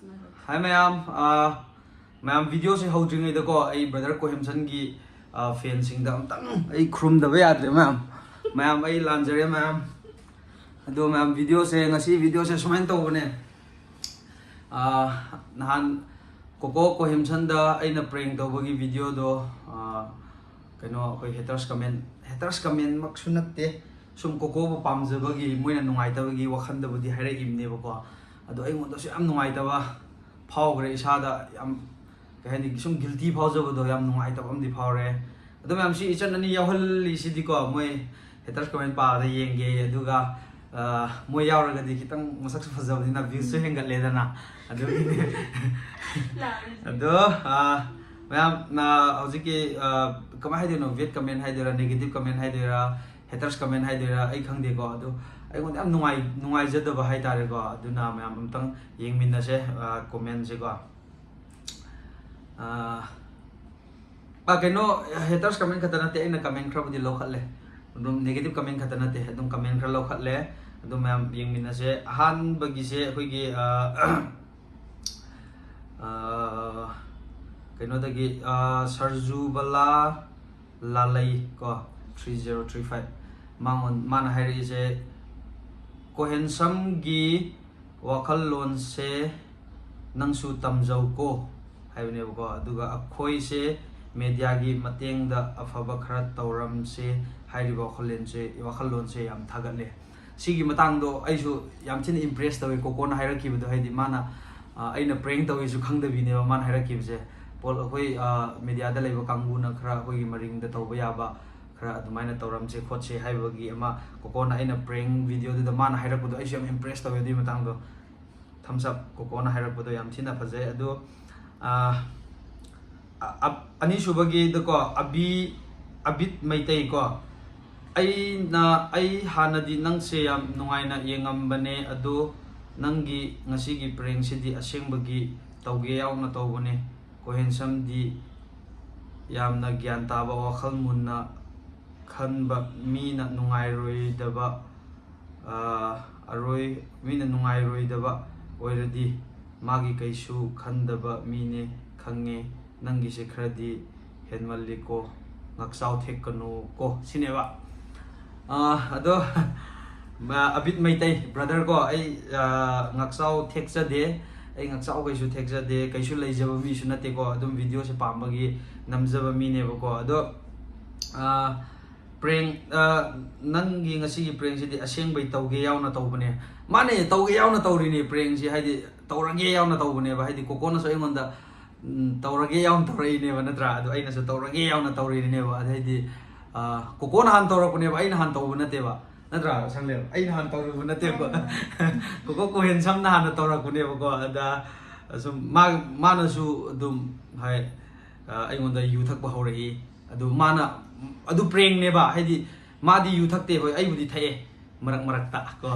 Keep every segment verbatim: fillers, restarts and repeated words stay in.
Hi ꯃꯌꯥꯝ, ꯑꯥ, ꯃꯌꯥꯝ, ꯚꯤꯗꯤꯑꯣꯁꯦ ꯍꯧꯗ꯭ꯔꯤꯉꯩꯗꯀꯣ, ꯑꯩ ꯕ꯭ꯔꯗꯔ ꯀꯣꯍꯦꯝꯁꯟꯒꯤ, ꯑꯥ, ꯐꯦꯟꯁꯤꯡꯗ ꯑꯝꯇꯪ ꯑꯩ ꯈꯨꯔꯨꯝꯗꯕ ꯌꯥꯗ꯭ꯔꯦ ꯃꯌꯥꯝ꯫ ꯃꯌꯥꯝ, ꯑꯩ ꯂꯥꯟꯖꯔꯦ ꯃꯌꯥꯝ꯫ ꯑꯗꯣ ꯃꯌꯥꯝ, ꯚꯤꯗꯤꯑꯣꯁꯦ, ꯉꯁꯤ ꯚꯤꯗꯤꯑꯣꯁꯦ ꯁꯨꯃꯥꯏꯅ ꯇꯧꯕꯅꯦ꯫ ꯑꯥ, ꯅꯍꯥꯟ ꯀꯣꯀꯣ ꯀꯣꯍꯦꯝꯁꯟꯗ ꯑꯩꯅ ꯄ꯭ꯔꯦꯡ ꯇꯧꯕꯒꯤ ꯚꯤꯗꯤꯑꯣꯗꯣ, ꯑꯥ, ꯀꯩꯅꯣ, ꯑꯩꯈꯣꯏ ꯍꯦꯇꯔꯁ ꯀꯃꯦꯟ, ꯍꯦꯇꯔꯁ ꯀꯃꯦꯟꯃꯛꯁꯨ ꯅꯠꯇꯦ, ꯁꯨꯝ ꯀꯣꯀꯣꯕꯨ ꯄꯥꯝꯖꯕꯒꯤ, ꯃꯣꯏꯅ ꯅꯨꯡꯉꯥꯏꯇꯕꯒꯤ ꯋꯥꯈꯟꯗꯕꯨꯗꯤ ꯍꯥꯏꯔꯛꯏꯕꯅꯦꯕꯀꯣ꯫ ꯑꯗꯣ ꯑꯩꯉꯣꯟꯗꯁꯨ ꯌꯥꯝ ꯅꯨꯡꯉꯥꯏꯇꯕ ꯐꯥꯎꯈ꯭ꯔꯦ ꯏꯁꯥꯗ, ꯌꯥꯝ, ꯀꯩ ꯍꯥꯏꯅꯤ, ꯁꯨꯝ ꯒꯤꯜꯇꯤ ꯐꯥꯎꯖꯕꯗꯣ, ꯌꯥꯝ ꯅꯨꯡꯉꯥꯏꯇꯕ ꯑꯃꯗꯤ ꯐꯥꯎꯔꯦ꯫ ꯑꯗꯣ ꯃꯌꯥꯝ, ꯁꯤ ꯏꯆꯟ ꯑꯅꯤ ꯌꯥꯎꯍꯜꯂꯤꯁꯤꯗꯤꯀꯣ, ꯃꯣꯏ ꯍꯦꯇꯔꯁ ꯀꯃꯦꯟ ꯄꯥꯕꯗ ꯌꯦꯡꯒꯦ, ꯑꯗꯨꯒ, ꯑ, ꯃꯣꯏ ꯌꯥꯎꯔꯒꯗꯤ ꯈꯤꯇꯪ ꯃꯁꯛꯁꯨ ꯐꯖꯕꯅꯤꯅ ꯚ꯭ꯌꯨꯁꯁꯨ ꯍꯦꯟꯒꯠꯂꯦꯗꯅ, ꯑꯗꯨꯒꯤꯅꯦ꯫ ꯑꯗꯣ, ꯑ, ꯃꯌꯥꯝ, ꯑ, ꯍꯧꯖꯤꯛꯀꯤ, ꯑ, ꯀꯃꯥꯏ ꯍꯥꯏꯗꯣꯏꯅꯣ, ꯕꯦꯗ ꯀꯃꯦꯟ ꯍꯥꯏꯗꯣꯏꯔꯥ, ꯅꯦꯒꯦꯇꯤꯚ ꯀꯃꯦꯟ ꯍꯥꯏꯗꯣꯏꯔꯥ, ꯍꯦꯇꯔꯁ ꯀꯃꯦꯟ ꯍꯥꯏꯗꯣꯏꯔꯥ, ꯑꯩ ꯈꯪꯗꯦꯀꯣ꯫ ꯑꯗꯣ ꯑꯩꯉꯣꯟꯗ ꯌꯥꯝ ꯅꯨꯡꯉꯥꯏ-, ꯅꯨꯡꯉꯥꯏꯖꯗꯕ ꯍꯥꯏꯇꯥꯔꯦꯀꯣ꯫ ꯑꯗꯨꯅ ꯃꯌꯥꯝ ꯑꯝꯇꯪ ꯌꯦꯡꯃꯤꯟꯅꯁꯦ, ꯑ, ꯀꯣꯃꯦꯟꯁꯦꯀꯣ꯫ ꯑ, ꯑ, ꯀꯩꯅꯣ, ꯍꯦꯇꯔꯁ ꯀꯃꯦꯟ ꯈꯛꯇ ꯅꯠꯇꯦ, ꯑꯩꯅ ꯀꯃꯦꯟ ꯈꯔꯕꯨꯗꯤ ꯂꯧꯈꯠꯂꯦ꯫ ꯑꯗꯨꯝ ꯅꯦꯒꯦꯇꯤꯚ ꯀꯃꯦꯟ ꯈꯛꯇ ꯅꯠꯇꯦ, ꯑꯗꯨꯝ ꯀꯃꯦꯟ ꯈꯔ ꯂꯧꯈꯠꯂꯦ꯫ ꯑꯗꯨ ꯃꯌꯥꯝ ꯌꯦꯡꯃꯤꯟꯅꯁꯦ꯫ ꯑꯍꯥꯟꯕꯒꯤꯁꯦ ꯑꯩꯈꯣꯏꯒꯤ, ꯑ, ꯑ, ꯀꯩꯅꯣꯗꯒꯤ, ꯑ, ꯁꯔꯖꯨꯕꯂꯥ ꯂꯥꯂꯩ ꯀꯣ, three zero three five꯫ ꯃꯉꯣꯟ-, ꯃꯥꯅ ꯍꯥꯏꯔꯛꯏꯁꯦ, "ꯀꯣꯍꯦꯟꯁꯝꯒꯤ ꯋꯥꯈꯜꯂꯣꯟꯁꯦ ꯅꯪꯁꯨ ꯇꯝꯖꯧꯀꯣ" ꯍꯥꯏꯕꯅꯦꯕꯀꯣ꯫ ꯑꯗꯨꯒ "ꯑꯩꯈꯣꯏꯁꯦ ꯃꯦꯗꯤꯌꯥꯒꯤ ꯃꯇꯦꯡꯗ ꯑꯐꯕ ꯈꯔ ꯇꯧꯔꯝꯁꯦ" ꯍꯥꯏꯔꯤꯕ ꯋꯥꯈꯜꯂꯣꯟꯁꯦ, ꯋꯥꯈꯜꯂꯣꯟꯁꯦ ꯌꯥꯝ ꯊꯥꯒꯠꯂꯦ꯫ ꯁꯤꯒꯤ ꯃꯇꯥꯡꯗꯣ ꯑꯩꯁꯨ ꯌꯥꯝ ꯊꯤꯅ ꯏꯝꯄ꯭ꯔꯦꯁ ꯇꯧꯋꯤ, ꯀꯣꯀꯣꯅ ꯍꯥꯏꯔꯛꯈꯤꯕꯗꯣ꯫ ꯍꯥꯏꯗꯤ ꯃꯥꯅ, ꯑ, ꯑꯩꯅ ꯄ꯭ꯔꯦꯡ ꯇꯧꯋꯤꯁꯨ ꯈꯪꯗꯕꯤꯅꯦꯕ ꯃꯥꯅ ꯍꯥꯏꯔꯛꯈꯤꯕꯁꯦ꯫ ꯄꯣꯜ-, ꯑꯩꯈꯣꯏ, ꯑ, ꯃꯦꯗꯤꯌꯥꯗ ꯂꯩꯕ ꯀꯥꯡꯕꯨꯅ ꯈꯔ ꯑꯩꯈꯣꯏꯒꯤ ꯃꯔꯤꯡꯗ ꯇꯧꯕ ꯌꯥꯕ ꯈꯔ ꯑꯗꯨꯃꯥꯏꯅ ꯇꯧꯔꯝꯁꯦ ꯈꯣꯠꯁꯦ ꯍꯥꯏꯕꯒꯤ ꯑꯃ ꯀꯣꯀꯣꯅ ꯑꯩꯅ ꯄ꯭ꯔꯦꯡ ꯚꯤꯗꯤꯑꯣꯗꯨꯗ ꯃꯥꯅ ꯍꯥꯏꯔꯛꯄꯗꯣ ꯑꯩꯁꯨ ꯌꯥꯝ ꯏꯝꯄ꯭ꯔꯦꯁ ꯇꯧꯋꯦ ꯑꯗꯨꯒꯤ ꯃꯇꯥꯡꯗꯣ꯫ Thumbs up, ꯀꯣꯀꯣꯅ ꯍꯥꯏꯔꯛꯄꯗꯣ ꯌꯥꯝ ꯊꯤꯅ ꯐꯖꯩ꯫ ꯑꯗꯣ, ꯑ, ꯑ-, ꯑ-, ꯑꯅꯤꯁꯨꯕꯒꯤꯗꯀꯣ, ꯑꯕꯤ-, ꯑꯕꯤꯠ ꯃꯩꯇꯩ ꯀꯣ, "ꯑꯩꯅ, ꯑꯩ ꯍꯥꯟꯅꯗꯤ ꯅꯪꯁꯦ ꯌꯥꯝ ꯅꯨꯡꯉꯥꯏꯅ ꯌꯦꯡꯉꯝꯕꯅꯦ, ꯑꯗꯣ ꯅꯪꯒꯤ ꯉꯁꯤꯒꯤ ꯄ꯭ꯔꯦꯡꯁꯤꯗꯤ ꯑꯁꯦꯡꯕꯒꯤ ꯇꯧꯒꯦ ꯌꯥꯎꯅ ꯇꯧꯕꯅꯦ꯫ ꯀꯣꯍꯦꯟꯁꯝꯗꯤ ꯌꯥꯝꯅ ꯒ꯭ꯌꯥꯟ ꯇꯥꯕ, ꯋꯥꯈꯜ ꯃꯨꯟꯅ ꯈꯟꯕ, ꯃꯤꯅ ꯅꯨꯡꯉꯥꯏꯔꯣꯏꯗꯕ, ꯑ, ꯑꯔꯣꯏ-, ꯃꯤꯅ ꯅꯨꯡꯉꯥꯏꯔꯣꯏꯗꯕ ꯑꯣꯏꯔꯗꯤ ꯃꯥꯒꯤ ꯀꯩꯁꯨ ꯈꯟꯗꯕ ꯃꯤꯅꯦ ꯈꯪꯉꯦ꯫ ꯅꯪꯒꯤꯁꯦ ꯈꯔꯗꯤ ꯍꯦꯟꯃꯜꯂꯤꯀꯣ, ꯉꯥꯛꯆꯥꯎ ꯊꯦꯛꯀꯅꯨ ꯀꯣ ꯁꯤꯅꯦꯕ꯫ ꯑꯥ, ꯑꯗꯣ ꯃ-, ꯑꯕꯤꯠ ꯃꯩꯇꯩ ꯕ꯭ꯔꯗꯔ ꯀꯣ, ꯑꯩ, ꯑꯥ, ꯉꯥꯛꯆꯥꯎ ꯊꯦꯛꯆꯗꯦ꯫ ꯑꯩ ꯉꯥꯛꯆꯥꯎ ꯀꯩꯁꯨ ꯊꯦꯛꯆꯗꯦ, ꯀꯩꯁꯨ ꯂꯩꯖꯕ ꯃꯤꯁꯨ ꯅꯠꯇꯦꯀꯣ, ꯑꯗꯨꯝ ꯚꯤꯗꯤꯑꯣꯁꯦ ꯄꯥꯝꯕꯒꯤ ꯅꯝꯖꯕ ꯃꯤꯅꯦꯕꯀꯣ꯫ ꯑꯗꯣ, ꯑꯥ, ꯄ꯭ꯔꯦꯡ, ꯑꯥ, ꯅꯪꯒꯤ ꯉꯁꯤꯒꯤ ꯄ꯭ꯔꯦꯡꯁꯤꯗꯤ ꯑꯁꯦꯡꯕꯩ ꯇꯧꯒꯦ ꯌꯥꯎꯅ ꯇꯧꯕꯅꯦ꯫ ꯃꯥꯅꯦ, ꯇꯧꯒꯦ ꯌꯥꯎꯅ ꯇꯧꯔꯤꯅꯦ ꯄ꯭ꯔꯦꯡꯁꯤ, ꯍꯥꯏꯗꯤ ꯇꯧꯔꯒꯦ ꯌꯥꯎꯅ ꯇꯧꯕꯅꯦꯕ꯫ ꯍꯥꯏꯗꯤ ꯀꯣꯀꯣꯅꯁꯨ ꯑꯩꯉꯣꯟꯗ, ꯎꯝ, ꯇꯧꯔꯒꯦ ꯌꯥꯎꯅ ꯇꯧꯔꯛꯏꯅꯦꯕ, ꯅꯠꯇ꯭ꯔꯥ? ꯑꯗꯣ ꯑꯩꯅꯁꯨ ꯇꯧꯔꯒꯦ ꯌꯥꯎꯅ ꯇꯧꯔꯤꯅꯦꯕ꯫ ꯑꯗꯩꯗꯤ, ꯑꯥ, ꯀꯣꯀꯣꯅ ꯍꯥꯟꯅ ꯇꯧꯔꯛꯄꯅꯦꯕ, ꯑꯩꯅ ꯍꯥꯟꯅ ꯇꯧꯕ ꯅꯠꯇꯦꯕ, ꯅꯠꯇ꯭ꯔꯥ ꯁꯪꯂꯦꯝ? ꯑꯩꯅ ꯍꯥꯟꯅ ꯇꯧꯔꯨꯕ ꯅꯠꯇꯦꯕ꯫ ꯀꯣꯀꯣ ꯀꯣꯍꯦꯟꯁꯝꯅ ꯍꯥꯟꯅ ꯇꯧꯔꯛꯄꯅꯦꯕꯀꯣ꯫ ꯑꯗ ꯑꯁꯨꯝ ꯃꯥ-, ꯃꯥꯅꯁꯨ ꯑꯗꯨꯝ ꯍꯥꯏ, ꯑꯥ, ꯑꯩꯉꯣꯟꯗ ꯌꯨ ꯊꯛꯄ ꯍꯧꯔꯛꯏ꯫ ꯑꯗꯨ ꯃꯥꯅ, ꯑꯗꯨ ꯄ꯭ꯔꯦꯡꯅꯦꯕ, ꯍꯥꯏꯗꯤ ꯃꯥꯗꯤ ꯌꯨ ꯊꯛꯇꯦ, ꯍꯣꯏ, ꯑꯩꯕꯨꯗꯤ ꯊꯛꯑꯦ ꯃꯔꯛ ꯃꯔꯛꯇ ꯀꯣ꯫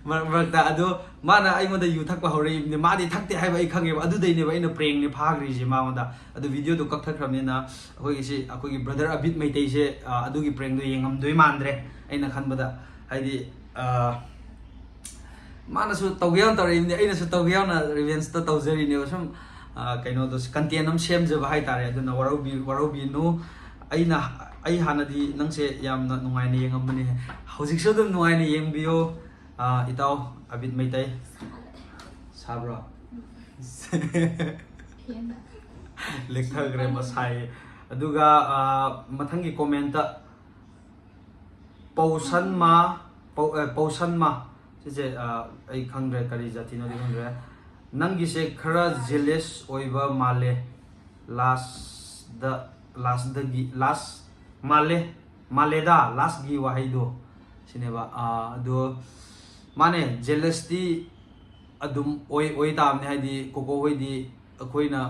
ꯃꯔꯛ ꯃꯔꯛꯇ꯫ ꯑꯗꯣ ꯃꯥꯅ ꯑꯩꯉꯣꯟꯗ ꯌꯨ ꯊꯛꯄ ꯍꯧꯔꯛꯏꯕꯅꯤ, ꯃꯥꯗꯤ ꯊꯛꯇꯦ ꯍꯥꯏꯕ ꯑꯩ ꯈꯪꯉꯦꯕ, ꯑꯗꯨꯗꯩꯅꯦꯕ ꯑꯩꯅ ꯄ꯭ꯔꯦꯡꯅꯦ ꯐꯥꯈ꯭ꯔꯤꯁꯦ ꯃꯉꯣꯟꯗ꯫ ꯑꯗꯨ ꯚꯤꯗꯤꯑꯣꯗꯨ ꯀꯛꯊꯠꯈ꯭ꯔꯕꯅꯤꯅ ꯑꯩꯈꯣꯏꯒꯤ ꯁꯤ, ꯑꯩꯈꯣꯏꯒꯤ ꯕ꯭ꯔꯗꯔ ꯑꯕꯤꯠ ꯃꯩꯇꯩꯁꯦ, ꯑ, ꯑꯗꯨꯒꯤ ꯄ꯭ꯔꯦꯡꯗꯣ ꯌꯦꯡꯉꯝꯗꯣꯏ ꯃꯥꯟꯗ꯭ꯔꯦ ꯑꯩꯅ ꯈꯟꯕꯗ꯫ ꯍꯥꯏꯗꯤ, ꯑ, ꯃꯥꯅꯁꯨ ꯇꯧꯒꯦ ꯌꯥꯎꯅ ꯇꯧꯔꯛꯏꯕꯅꯤ, ꯑꯩꯅꯁꯨ ꯇꯧꯒꯦ ꯌꯥꯎꯅ ꯔꯤꯚꯦꯟꯁꯇ ꯇꯧꯖꯔꯤꯅꯦꯕ꯫ ꯁꯨꯝ, ꯑ, ꯀꯩꯅꯣꯗꯣ, ꯀꯟꯇꯦꯟ ꯑꯃ ꯁꯦꯝꯖꯕ ꯍꯥꯏꯇꯥꯔꯦ꯫ ꯑꯗꯨꯅ ꯋꯥꯔꯧꯕꯤ-, ꯋꯥꯔꯧꯕꯤꯅꯨ꯫ ꯑꯩꯅ, ꯑꯩ ꯍꯥꯟꯅꯗꯤ ꯅꯪꯁꯦ ꯌꯥꯝꯅ ꯅꯨꯡꯉꯥꯏꯅ ꯌꯦꯡꯉꯝꯕꯅꯦ, ꯍꯧꯖꯤꯛꯁꯨ ꯑꯗꯨꯝ ꯅꯨꯡꯉꯥꯏꯅ ꯌꯦꯡꯕꯤꯌꯣ꯫ ꯑ, ꯏꯇꯥꯎ ꯑꯕꯤꯠ ꯃꯩꯇꯩ꯫ ꯁꯥꯕ꯭ꯔꯣ? ꯂꯦꯛꯊꯈ꯭ꯔꯦ ꯃꯁꯥꯏ꯫ ꯑꯗꯨꯒ, ꯑ, ꯃꯊꯪꯒꯤ ꯀꯣꯃꯦꯟꯇ ꯄꯧꯁꯟꯃ, ꯄꯧ-, ꯑꯦ, ꯄꯧꯁꯟꯃ꯫ ꯁꯤꯁꯦ, ꯑ, ꯑꯩ ꯈꯪꯗ꯭ꯔꯦ, ꯀꯔꯤ ꯖꯥꯇꯤꯅꯣꯗꯤ ꯈꯪꯗ꯭ꯔꯦ꯫ "ꯅꯪꯒꯤꯁꯦ ꯈꯔ ꯖꯦꯂꯦꯁ ꯑꯣꯏꯕ ꯃꯥꯜꯂꯦ꯫ ꯂꯥꯁꯗ, ꯂꯥꯁꯗꯒꯤ, ꯂꯥꯁ ꯃꯥꯜꯂꯦ, ꯃꯥꯜꯂꯦꯗ ꯂꯥꯁꯀꯤ ꯋꯥꯍꯩꯗꯣ", ꯁꯤꯅꯦꯕ꯫ ꯑ, ꯑꯗꯣ ꯃꯥꯅꯦ, ꯖꯦꯂꯁꯇꯤ ꯑꯗꯨꯝ ꯑꯣꯏ, ꯑꯣꯏ ꯇꯥꯕꯅꯦ꯫ ꯍꯥꯏꯗꯤ ꯀꯣꯀꯣ ꯍꯣꯏꯗꯤ ꯑꯩꯈꯣꯏꯅ,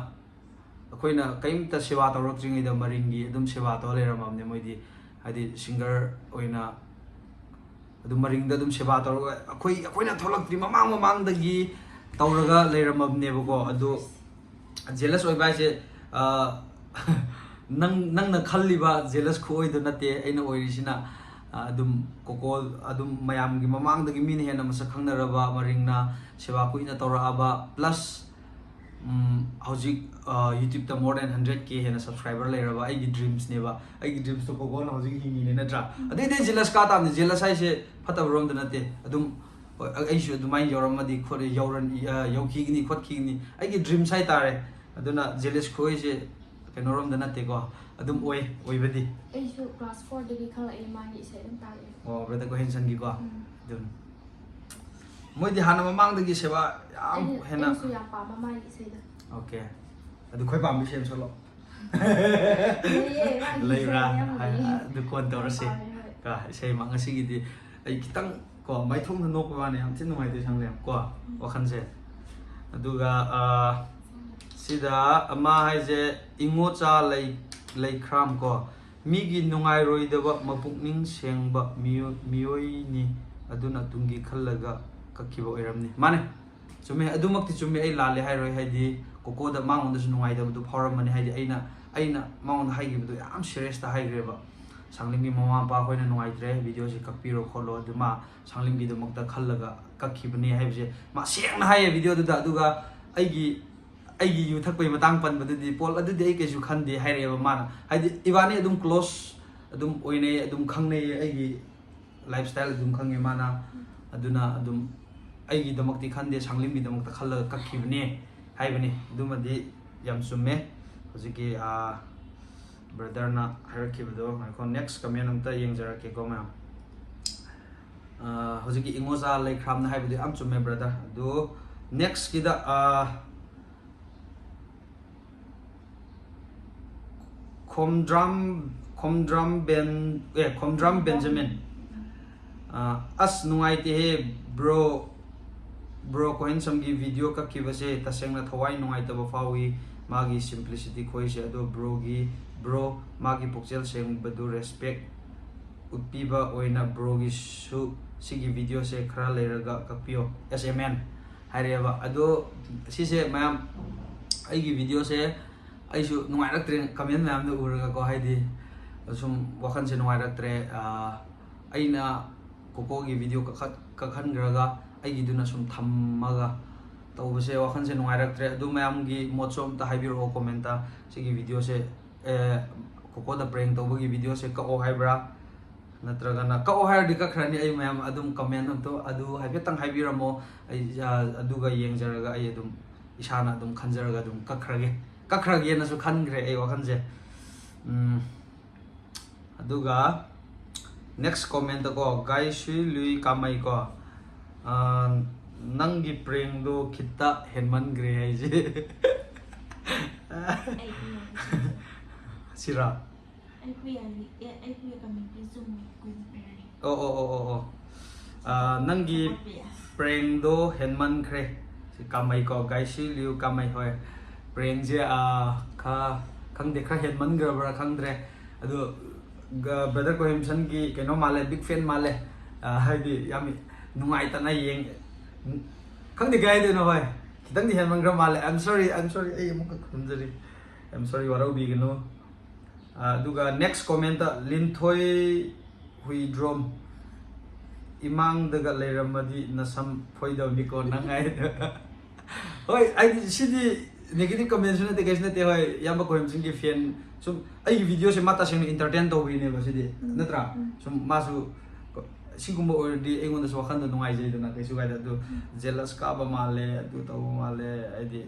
ꯑꯩꯈꯣꯏꯅ ꯀꯔꯤꯝꯇ ꯁꯦꯕꯥ ꯇꯧꯔꯛꯇ꯭ꯔꯤꯉꯩꯗ ꯃꯔꯤꯡꯒꯤ ꯑꯗꯨꯝ ꯁꯦꯕꯥ ꯇꯧꯔ ꯂꯩꯔꯝꯃꯕꯅꯦ ꯃꯣꯏꯗꯤ꯫ ꯍꯥꯏꯗꯤ ꯁꯤꯡꯒꯔ ꯑꯣꯏꯅ ꯑꯗꯨꯝ ꯃꯔꯤꯡꯗ ꯑꯗꯨꯝ ꯁꯦꯕꯥ ꯇꯧꯔꯒ ꯑꯩꯈꯣꯏ, ꯑꯩꯈꯣꯏꯅ ꯊꯣꯛꯂꯛꯇ꯭ꯔꯤ ꯃꯃꯥꯡ ꯃꯃꯥꯡꯗꯒꯤ ꯇꯧꯔꯒ ꯂꯩꯔꯝꯃꯕꯅꯦꯕꯀꯣ꯫ ꯑꯗꯣ ꯖꯦꯂꯁ ꯑꯣꯏꯕ ꯍꯥꯏꯁꯦ, ꯑ, ꯅꯪ, ꯅꯪꯅ ꯈꯜꯂꯤꯕ ꯖꯦꯂꯁ ꯈꯨꯑꯣꯏꯗꯣ ꯅꯠꯇꯦ ꯑꯩꯅ ꯑꯣꯏꯔꯤꯁꯤꯅ꯫ ꯑꯗꯨꯝ ꯀꯣꯀꯣ ꯑꯗꯨꯝ ꯃꯌꯥꯝꯒꯤ ꯃꯃꯥꯡꯗꯒꯤ ꯃꯤꯅ ꯍꯦꯟꯅ ꯃꯁꯛ ꯈꯪꯅꯔꯕ, ꯃꯔꯤꯡꯅ ꯁꯦꯕꯥ ꯀꯨꯏꯅ ꯇꯧꯔꯛꯑꯕ, plus ꯎꯝ, ꯍꯧꯖꯤꯛ ꯌꯨꯇ꯭ꯌꯨꯕꯇ more than hundred K ꯍꯦꯟꯅ subscriber ꯂꯩꯔꯕ ꯑꯩꯒꯤ dreamsꯅꯦꯕ꯫ ꯑꯩꯒꯤ dreamsꯇꯣ ꯀꯣꯀꯣꯅ ꯍꯧꯖꯤꯛ ꯍꯤꯡꯉꯤꯅꯦ, ꯅꯠꯇ꯭ꯔꯥ? ꯑꯗꯨꯏꯗꯤ jealous ꯀꯥ ꯇꯥꯕꯅꯤ꯫ Jealous ꯍꯥꯏꯁꯦ ꯐꯠꯇꯕꯔꯣꯝꯗ ꯅꯠꯇꯦ꯫ ꯑꯗꯨꯝ ꯍꯣꯏ, ꯑ- ꯑꯩꯁꯨ ꯑꯗꯨꯃꯥꯏꯅ ꯌꯧꯔꯝꯃꯗꯤ ꯈꯣꯠ ꯌꯧꯔ ꯑ, ꯌꯧꯈꯤꯒꯅꯤ ꯈꯣꯠꯈꯤꯒꯅꯤ, ꯑꯩꯒꯤ dreams ꯍꯥꯏꯇꯥꯔꯦ꯫ ꯑꯗꯨꯅ jealous ꯈꯣꯏꯁꯦ ꯀꯩꯅꯣꯔꯣꯝꯗ ꯅꯠꯇꯦꯀꯣ, ꯑꯗꯨꯝ ꯑꯣꯏ ꯑꯣꯏꯕꯗꯤ꯫ ꯑꯩꯁꯨ class fourꯗꯒꯤ ꯈꯪꯂꯛꯑꯦ ꯃꯥꯒꯤ ꯏꯁꯩ ꯑꯗꯨꯝ ꯇꯥꯔꯛꯑꯦ꯫ ꯑꯣ, brother ꯀꯣꯍꯦꯟꯁꯟꯒꯤꯀꯣ꯫ ꯎꯝ꯫ ꯑꯗꯨꯝ ꯃꯣꯏꯗꯤ ꯍꯥꯟꯅ ꯃꯃꯥꯡꯗꯒꯤ ꯁꯦꯕꯥ ꯌꯥꯝ ꯑꯩꯅ- ꯍꯦꯟꯅ꯫ ꯑꯩꯁꯨ ꯌꯥꯝ ꯄꯥꯝꯕ ꯃꯥꯒꯤ ꯏꯁꯩꯗꯣ꯫ Okay, ꯑꯗꯨ ꯈꯣꯏ ꯄꯥꯝꯕꯤ ꯁꯦꯝ ꯁꯛꯂꯣ꯫ ꯂꯩꯌꯦ, ꯃꯥꯒꯤ ꯂꯩꯕ꯭ꯔꯥ? ꯏꯁꯩ ꯌꯥꯝ ꯍꯥꯏ- ꯂꯩꯌꯦ꯫ ꯑꯗꯨ ꯀꯣꯟ ꯇꯧꯔꯁꯤ꯫ ꯄꯥꯝꯃꯦ, ꯍꯣꯏ꯫ ꯀꯣ, ꯏꯁꯩ ꯃꯥ ꯉꯁꯤꯒꯤꯗꯤ ꯑꯩ ꯈꯤꯇꯪ ꯀꯣ ꯃꯥꯏꯊꯣꯡꯗ ꯅꯣꯛꯄ ꯋꯥꯅꯤ, ꯌꯥꯝ ꯊꯤꯅ ꯅꯨꯡꯉꯥꯏꯇꯦ ꯁꯪꯂꯦꯝ ꯀꯣ, ꯋꯥꯈꯜꯁꯦ꯫ ꯑꯗꯨꯒ ꯑ, ꯁꯤꯗ ꯑꯃ ꯍꯥꯏꯁꯦ, ꯏꯉꯣꯆꯥ ꯂꯩ ꯂꯩꯈ꯭ꯔꯥꯝ ꯀꯣ, ꯃꯤꯒꯤ ꯅꯨꯡꯉꯥꯏꯔꯣꯏꯗꯕ ꯃꯄꯨꯛꯅꯤꯡ ꯁꯦꯡꯕ ꯃꯤꯑꯣꯏ ꯃꯤꯑꯣꯏꯅꯤ, ꯑꯗꯨꯅ ꯇꯨꯡꯒꯤ ꯈꯜꯂꯒ ꯀꯛꯈꯤꯕ ꯑꯣꯏꯔꯝꯅꯤ꯫ ꯃꯥꯅꯦ, ꯆꯨꯝꯃꯦ, ꯑꯗꯨꯃꯛꯇꯤ ꯆꯨꯝꯃꯦ꯫ ꯑꯩ ꯂꯥꯜꯂꯦ ꯍꯥꯏꯔꯣꯏ, ꯍꯥꯏꯗꯤ ꯀꯣꯀꯣꯗ ꯃꯉꯣꯟꯗꯁꯨ ꯅꯨꯡꯉꯥꯏꯇꯕꯗꯨ ꯐꯥꯎꯔꯝꯃꯅꯤ꯫ ꯍꯥꯏꯗꯤ ꯑꯩꯅ ꯑꯩꯅ ꯃꯉꯣꯟꯗ ꯍꯥꯏꯈꯤꯕꯗꯣ ꯌꯥꯝ seriousꯇ ꯍꯥꯏꯈ꯭ꯔꯦꯕ꯫ ꯁꯥꯡꯂꯤꯡꯒꯤ ꯃꯃꯥ ꯃꯄꯥ ꯑꯩꯈꯣꯏꯅ ꯅꯨꯡꯉꯥꯏꯇ꯭ꯔꯦ, videoꯁꯦ ꯀꯛꯄꯤꯔꯣ ꯈꯣꯠꯂꯣ, ꯑꯗꯨ ꯃꯥ ꯁꯥꯡꯂꯤꯡꯒꯤꯗꯃꯛꯇ ꯈꯜꯂꯒ ꯀꯛꯈꯤꯕꯅꯦ ꯍꯥꯏꯕꯁꯦ ꯃꯥ ꯁꯦꯡꯅ ꯍꯥꯏꯌꯦ videoꯗꯨꯗ꯫ ꯑꯗꯨꯒ ꯑꯩꯒꯤ ꯑꯩꯒꯤ ꯌꯨ ꯊꯛꯄꯒꯤ ꯃꯇꯥꯡ ꯄꯟꯕꯗꯨꯗꯤ, ꯄꯣꯜ, ꯑꯗꯨꯗꯤ ꯑꯩ ꯀꯩꯁꯨ ꯈꯟꯗꯦ ꯍꯥꯏꯔꯛꯑꯦꯕ ꯃꯥꯅ꯫ ꯍꯥꯏꯗꯤ ꯏꯕꯥꯅꯤ ꯑꯗꯨꯝ close ꯑꯗꯨꯝ ꯑꯣꯏꯅꯩ, ꯑꯗꯨꯝ ꯈꯪꯅꯩ, ꯑꯩꯒꯤ lifestyle ꯑꯗꯨꯝ ꯈꯪꯉꯦ ꯃꯥꯅ꯫ ꯑꯗꯨꯅ ꯑꯗꯨꯝ ꯑꯩꯒꯤꯗꯃꯛꯇꯤ ꯈꯟꯗꯦ, ꯁꯥꯡꯂꯤꯡꯒꯤꯗꯃꯛꯇ ꯈꯜꯂꯒ ꯀꯛꯈꯤꯕꯅꯦ ꯍꯥꯏꯕꯅꯤ꯫ ꯑꯗꯨꯃꯗꯤ ꯌꯥꯝ ꯆꯨꯝꯃꯦ ꯍꯧꯖꯤꯛꯀꯤ ꯑ, brotherꯅ ꯍꯥꯏꯔꯛꯈꯤꯕꯗꯣ꯫ ꯉꯥꯏꯈꯣ, next comment ꯑꯝꯇ ꯌꯦꯡꯖꯔꯛꯀꯦꯀꯣ ꯃꯌꯥꯝ꯫ ꯑ, ꯍꯧꯖꯤꯛꯀꯤ ꯏꯉꯣꯆꯥ ꯂꯩꯈ꯭ꯔꯥꯝꯅ ꯍꯥꯏꯕꯗꯣ ꯌꯥꯝ ꯆꯨꯝꯃꯦ brother꯫ ꯑꯗꯨ nextꯀꯤꯗ ꯑ, ꯈꯣꯝꯗ꯭ꯔꯥꯝ ꯈꯣꯝꯗ꯭ꯔꯥꯝ ꯕꯦꯟ ꯑꯦ ꯈꯣꯝꯗ꯭ꯔꯥꯝ ꯕꯦꯟꯖꯥꯃꯤꯟ꯫ ꯑ, ꯑꯁ, ꯅꯨꯡꯉꯥꯏꯇꯦꯍꯦ bro, bro ꯀꯣꯍꯦꯟꯁꯝꯒꯤ video ꯀꯛꯈꯤꯕꯁꯦ ꯇꯁꯦꯡꯅ ꯊꯋꯥꯏ ꯅꯨꯡꯉꯥꯏꯇꯕ ꯐꯥꯎꯏ꯫ ꯃꯥꯒꯤ simplicity ꯈꯣꯏꯁꯦ꯫ ꯑꯗꯣ broꯒꯤ, bro, ꯃꯥꯒꯤ ꯄꯨꯛꯆꯦꯜ ꯁꯦꯡꯕꯗꯨ respect ꯎꯠꯄꯤꯕ ꯑꯣꯏꯅ broꯒꯤꯁꯨ ꯁꯤꯒꯤ videoꯁꯦ ꯈꯔ ꯂꯩꯔꯒ ꯀꯛꯄꯤꯌꯣ꯫ S M N ꯍꯥꯏꯔꯛꯑꯦꯕ꯫ ꯑꯗꯣ ꯁꯤꯁꯦ ꯃꯌꯥꯝ, ꯑꯩꯒꯤ videoꯁꯦ ꯑꯩꯁꯨ ꯅꯨꯡꯉꯥꯏꯔꯛꯇ꯭ꯔꯦ comment ꯃꯌꯥꯝꯗꯣ ꯎꯔꯒꯀꯣ, ꯍꯥꯏꯗꯤ ꯁꯨꯝ ꯋꯥꯈꯜꯁꯦ ꯅꯨꯡꯉꯥꯏꯔꯛꯇ꯭ꯔꯦ꯫ ꯑ, ꯑꯩꯅ ꯀꯣꯀꯣꯒꯤ ꯚꯤꯗꯤꯑꯣ ꯀꯛꯈꯠ ꯀꯛꯍꯟꯈ꯭ꯔꯒ ꯑꯩꯒꯤꯗꯨꯅ ꯁꯨꯝ ꯊꯝꯃꯒ ꯇꯧꯕꯁꯦ ꯋꯥꯈꯜꯁꯦ ꯅꯨꯡꯉꯥꯏꯔꯛꯇ꯭ꯔꯦ꯫ ꯑꯗꯨ ꯃꯌꯥꯝꯒꯤ ꯃꯣꯠꯁꯨ ꯑꯝꯇ ꯍꯥꯏꯕꯤꯔꯛꯑꯣ ꯀꯣꯃꯦꯟꯇ꯫ ꯁꯤꯒꯤ ꯚꯤꯗꯤꯑꯣꯁꯦ, ꯑꯦ, ꯀꯣꯀꯣꯗ ꯄ꯭ꯔꯦꯡ ꯇꯧꯕꯒꯤ ꯚꯤꯗꯤꯑꯣꯁꯦ ꯀꯛꯑꯣ ꯍꯥꯏꯕ꯭ꯔꯥ? ꯅꯠꯇ꯭ꯔꯒꯅ ꯀꯛꯑꯣ ꯍꯥꯏꯔꯗꯤ ꯀꯛꯈ꯭ꯔꯅꯤ꯫ ꯑꯩ ꯃꯌꯥꯝ ꯑꯗꯨꯝ ꯀꯃꯦꯟ ꯑꯝꯇ ꯑꯗꯨ ꯍꯥꯏꯐꯦꯠꯇꯪ ꯍꯥꯏꯕꯤꯔꯝꯃꯣ꯫ ꯑꯩ, ꯑ, ꯑꯗꯨꯒ ꯌꯦꯡꯖꯔꯒ ꯑꯩ ꯑꯗꯨꯝ ꯏꯁꯥꯅ ꯑꯗꯨꯝ ꯈꯟꯖꯔꯒ ꯑꯗꯨꯝ ꯀꯛꯈ꯭ꯔꯒꯦ꯫ ꯀꯛꯈ꯭ꯔꯒꯦꯅꯁꯨ ꯈꯟꯈ꯭ꯔꯦ ꯑꯩ ꯋꯥꯈꯜꯁꯦ꯫ ꯎꯝ, ꯑꯗꯨꯒ next comment ꯀꯣ, ꯒꯥꯏꯁꯨꯏ ꯂꯨꯏ ꯀꯥꯃꯩ ꯀꯣ, ꯑ, ꯅꯪꯒꯤ ꯄ꯭ꯔꯦꯡꯗꯣ ꯈꯤꯇ ꯍꯦꯟꯃꯟꯈ꯭ꯔꯦ ꯍꯥꯏꯁꯦ꯫ ꯑꯩ ꯈꯨꯌꯥꯅꯤ꯫ ꯁꯤꯔꯥ? ꯑꯩ ꯈꯨꯌꯥꯅꯤ꯫ ꯑꯦ, ꯑꯩ ꯈꯨꯌꯥ ꯀꯃꯦꯟꯇꯤ ꯆꯨꯝꯃꯤ꯫ ꯀꯨꯏꯅ ꯄꯤꯔꯅꯤ꯫ ꯑꯣ, ꯑꯣ, ꯑꯣ, ꯑꯣ, ꯑꯣ꯫ ꯑ, ꯅꯪꯒꯤ ꯍꯣꯠꯄꯤ ꯌꯥꯏ꯫ ꯄ꯭ꯔꯦꯡꯗꯣ ꯍꯦꯟꯃꯟꯈ꯭ꯔꯦ꯫ ꯁꯤ ꯀꯥꯃꯩ ꯀꯣ, ꯒꯥꯏꯁꯤ ꯂꯤꯌꯨ ꯀꯥꯃꯩ ꯍꯣꯏ꯫ ꯄ꯭ꯔꯦꯡꯁꯦ, ꯑ, ꯈ-, ꯈꯪꯗꯦ, ꯈꯔ ꯍꯦꯟꯃꯟꯈ꯭ꯔꯕ꯭ꯔꯥ ꯈꯪꯗ꯭ꯔꯦ꯫ ꯑꯗꯣ, ꯒ-, ꯕ꯭ꯔꯗꯔ ꯀꯣꯍꯦꯝꯁꯟꯒꯤ ꯀꯩꯅꯣ ꯃꯥꯜꯂꯦ, ꯕꯤꯛ ꯐꯦꯟ ꯃꯥꯜꯂꯦ꯫ ꯑ, ꯍꯥꯏꯗꯤ ꯌꯥꯝ ꯅꯨꯡꯉꯥꯏꯇꯅ ꯌꯦꯡ-, ꯈꯪꯗꯦ ꯀꯩ ꯍꯥꯏꯗꯣꯏꯅꯣ ꯍꯣꯏ꯫ ꯈꯤꯇꯪꯗꯤ ꯍꯦꯟꯃꯟꯈ꯭ꯔ ꯃꯥꯜꯂꯦ꯫ I am sorry, I am sorry, ꯑꯩ ꯑꯃꯨꯛꯀ ꯈꯨꯝꯖꯔꯤ꯫ I am sorry, ꯋꯥꯔꯧꯕꯤꯒꯅꯨ꯫ ꯑ, ꯑꯗꯨꯒ next comment, ꯂꯤꯟꯊꯣꯏ ꯍꯨꯏꯗ꯭ꯔꯣꯝ, "ꯏꯃꯥꯡꯗꯒ ꯂꯩꯔꯝꯃꯗꯤ ꯅꯁꯝ ꯐꯣꯏꯗꯕꯅꯤꯀꯣ ꯅꯪ" ꯍꯥꯏꯗꯣ꯫ ꯍꯣꯏ, ꯑꯩꯗꯤ ꯁꯤꯗꯤ negative commentꯁꯨ ꯅꯠꯇꯦ, ꯀꯩꯁꯨ ꯅꯠꯇꯦ꯫ ꯍꯣꯏ, ꯏꯌꯥꯝꯕ ꯀꯣꯍꯦꯝꯁꯟꯒꯤ ꯐꯦꯟ, ꯁꯨꯝ ꯑꯩꯒꯤ ꯚꯤꯗꯤꯑꯣꯁꯦ ꯃꯥ ꯇꯁꯦꯡꯅ entertain ꯇꯧꯕꯤꯅꯦꯕ ꯁꯤꯗꯤ, ꯎꯝ, ꯅꯠꯇ꯭ꯔꯥ? ꯎꯝ꯫ ꯁꯨꯝ ꯃꯥꯁꯨ ꯁꯤꯒꯨꯝꯕ ꯑꯣꯏꯔꯗꯤ ꯑꯩꯉꯣꯟꯗꯁꯨ ꯋꯥꯈꯜꯗ ꯅꯨꯡꯉꯥꯏꯖꯩꯗꯅ, ꯀꯩꯁꯨ ꯀꯥꯏꯗꯦ꯫ ꯑꯗꯨ ꯎꯝ꯫ Jealous ꯀꯥꯕ ꯃꯥꯜꯂꯦ, ꯑꯗꯨ ꯇꯧꯕ ꯃꯥꯜꯂꯦ, ꯍꯥꯏꯗꯤ,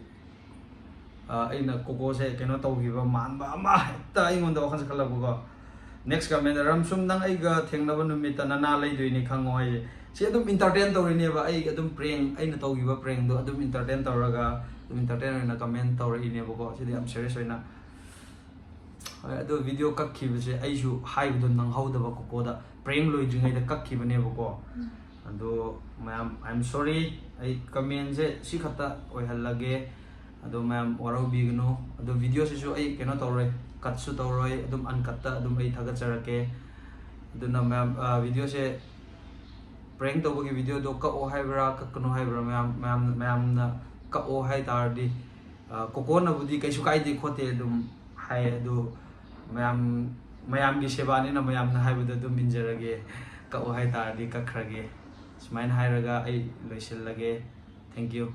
ꯑ, ꯑꯩꯅ ꯀꯣꯀꯣꯁꯦ ꯀꯩꯅꯣ ꯇꯧꯈꯤꯕ ꯃꯥꯟꯕ ꯑꯃ ꯍꯦꯛꯇ ꯑꯩꯉꯣꯟꯗ ꯋꯥꯈꯜꯁꯦ ꯈꯜꯂꯛꯄꯀꯣ꯫ Next comment, "ꯔꯝꯁꯨꯝ, ꯅꯪ ꯑꯩꯒ ꯊꯦꯡꯅꯕ ꯅꯨꯃꯤꯠꯇ ꯅꯅꯥ ꯂꯩꯗꯣꯏꯅꯤ ꯈꯪꯉꯣ" ꯍꯥꯏꯁꯦ꯫ ꯁꯤ ꯑꯗꯨꯝ entertain ꯇꯧꯔꯤꯅꯦꯕ, ꯑꯩ ꯑꯗꯨꯝ ꯄ꯭ꯔꯦꯡ, ꯑꯩꯅ ꯇꯧꯈꯤꯕ ꯄ꯭ꯔꯦꯡꯗꯣ ꯑꯗꯨꯝ entertain ꯇꯧꯔꯒ, ꯑꯗꯨꯝ entertain ꯑꯣꯏꯅ comment ꯇꯧꯔꯛꯏꯅꯦꯕꯀꯣ꯫ ꯁꯤꯗꯤ ꯌꯥꯝ serious ꯑꯣꯏꯅ꯫ ꯍꯣꯏ, ꯑꯗꯣ ꯚꯤꯗꯤꯑꯣ ꯀꯛꯈꯤꯕꯁꯦ ꯑꯩꯁꯨ ꯍꯥꯏꯕꯗꯣ ꯅꯪꯍꯧꯗꯕ ꯀꯣꯀꯣꯗ, ꯄ꯭ꯔꯦꯡ ꯂꯣꯏꯗ꯭ꯔꯤꯉꯩꯗ ꯀꯛꯈꯤꯕꯅꯦꯕꯀꯣ꯫ ꯎꯝ꯫ ꯑꯗꯣ ꯃꯌꯥꯝ, I am sorry, ꯑꯩ commentꯁꯦ ꯁꯤ ꯈꯛꯇ ꯑꯣꯏꯍꯜꯂꯒꯦ꯫ ꯑꯗꯣ ꯃꯌꯥꯝ ꯋꯥꯔꯧꯕꯤꯒꯅꯨ꯫ ꯑꯗꯣ ꯚꯤꯗꯤꯑꯣꯁꯤꯁꯨ ꯑꯩ ꯀꯩꯅꯣ ꯇꯧꯔꯣꯏ, cutꯁꯨ ꯇꯧꯔꯣꯏ, ꯑꯗꯨꯝ uncutꯇ ꯑꯗꯨꯝ ꯑꯩ ꯊꯥꯒꯠꯆꯔꯛꯀꯦ꯫ ꯑꯗꯨꯅ ꯃꯌꯥꯝ, ꯑ, ꯚꯤꯗꯤꯑꯣꯁꯦ, ꯄ꯭ꯔꯦꯡ ꯇꯧꯕꯒꯤ ꯚꯤꯗꯤꯑꯣꯗꯣ ꯀꯛꯑꯣ ꯍꯥꯏꯕ꯭ꯔꯥ ꯀꯛꯀꯅꯨ ꯍꯥꯏꯕ꯭ꯔꯥ, ꯃꯌꯥꯝ, ꯃꯌꯥꯝ, ꯃꯌꯥꯝꯅ ꯀꯛꯑꯣ ꯍꯥꯏ ꯇꯥꯔꯗꯤ, ꯑ, ꯀꯣꯀꯣꯅꯕꯨꯗꯤ ꯀꯩꯁꯨ ꯀꯥꯏꯗꯦ ꯈꯣꯠꯇꯦ ꯑꯗꯨꯝ ꯍꯥꯏ꯫ ꯑꯗꯨ ꯃꯌꯥꯝ, ꯃꯌꯥꯝꯒꯤ ꯁꯦꯕꯥꯅꯤꯅ ꯃꯌꯥꯝꯅ ꯍꯥꯏꯕꯗꯣ ꯑꯗꯨꯝ ꯏꯟꯖꯔꯒꯦ꯫ ꯀꯛꯑꯣ ꯍꯥꯏꯇꯥꯔꯗꯤ ꯀꯛꯈ꯭ꯔꯒꯦ꯫ ꯁꯨꯃꯥꯏꯅ ꯍꯥꯏꯔꯒ ꯑꯩ ꯂꯣꯏꯁꯤꯜꯂꯒꯦ꯫ Thank you.